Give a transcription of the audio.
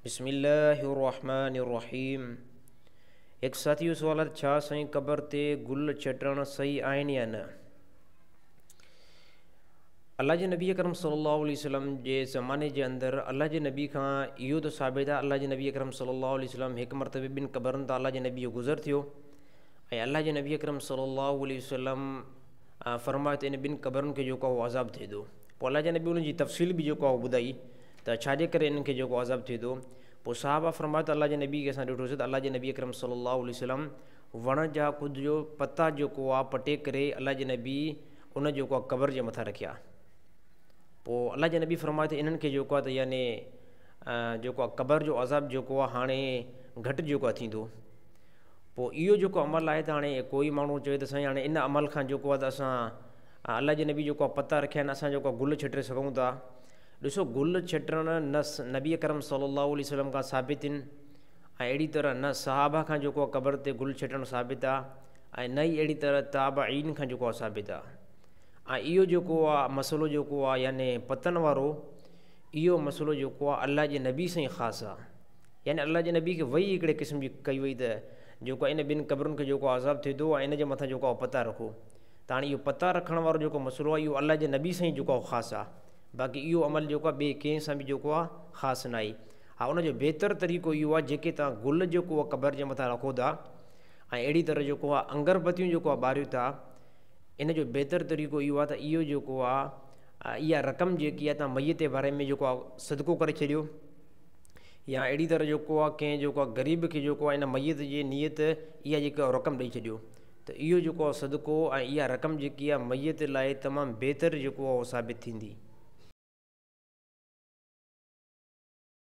بسم الله الرحمن الرحيم هڪ ساٿي جو سوال آهي ڇا سائين قبر تي گل ڇٽڻ صحيح آهن يا نه؟ الله جي نبي اڪرم صلي الله عليه وسلم جي زماني جي اندر الله جي نبي کان اهو ته ثابت آهي الله جي نبي اڪرم صلي الله عليه وسلم هڪ مرتبه ٻن قبرن تان الله جي نبي جو گذر ٿيو ۽ الله جي نبي اڪرم صلي الله عليه وسلم فرمايو ته ان ٻن قبرن کي جيڪو آهي عذاب ٿئي ٿو پوء الله جي نبي ان جي تفصيل به جيڪو آهي ٻڌائي ته ڇا جي ڪري انهن کي جيڪو عذاب ٿئي ٿو؟ پوء صحابه فرمايو ته الله جي نبي کي اسان ڏٺوسين ته الله جي نبي اڪرم صلي الله عليه وسلم وڻ جا ڪجهه جو پتا جيڪو آ پٽي ڪري الله جي نبي ان جيڪو آ قبر جي مٿان رکيا. پوء الله جي نبي فرمايو ته انهن کي جيڪو آ ته يعني جيڪو آ قبر جو عذاب جيڪو آ هاڻي گهٽ جيڪو آ ٿيندو. پوء اهو جيڪو عمل آهي ته هاڻي ڪوئي ماڻهو چوي ته سائين هاڻي ان عمل کان جيڪو آ ته اسان الله جي نبي جيڪو آ پتا رکيا آهن اسان جيڪو آ گل ڇٽي سگهون ٿا. ڏسو گل ڇٽڻ نه نبي اڪرم صلي الله عليه وسلم کان ثابت آهن ۽ اهڙي طرح نه صحابه کان جيڪو آهي قبر تي گل ڇٽڻ ثابت آهي ۽ نه ئي اهڙي طرح تابعين کان جيڪو آهي ثابت آهي ۽ اهو جيڪو آهي مسئلو جيڪو آهي يعني پتن وارو اهو مسئلو جيڪو آهي الله جي نبي سان ئي خاص آهي يعني الله جي نبي کي وحي هڪڙي قسم جي ڪئي وئي ته جيڪو ان ٻن قبرن کي جيڪو عذاب ٿئي ٿو ۽ ان جي مٿان جيڪو آهي پتا رکو ته هاڻي اهو پتا رکڻ وارو جيڪو مسئلو آهي اهو الله جي نبي سان ئي جيڪو آهي خاص آهي باقي اهو عمل جيڪو آهي ٻئي ڪنهن سان به جيڪو آهي خاص نه آهي. ها ان جو بهتر طريقو اهو آهي جيڪي توهان گل جيڪو آهي قبر جي مٿان رکو ٿا ۽ اهڙي طرح جيڪو آهي انگر بتيون جيڪو آهي ٻاريو ٿا ان جو بهتر طريقو اهو آهي ته اهو جيڪو آهي اها رقم جيڪي آهي توهان ميت جي باري ۾ جيڪو آهي صدقو ڪري ڇڏيو يا اهڙي طرح جيڪو آهي ڪنهن جيڪو آهي غريب کي جيڪو آهي ان ميت جي نيت اها جيڪا رقم ڏئي ڇڏيو ته اهو جيڪو آهي صدقو ۽ اها رقم جيڪي آهي ميت لاء تمام بهتر جيڪو آهي اهو ثابت ٿيندي.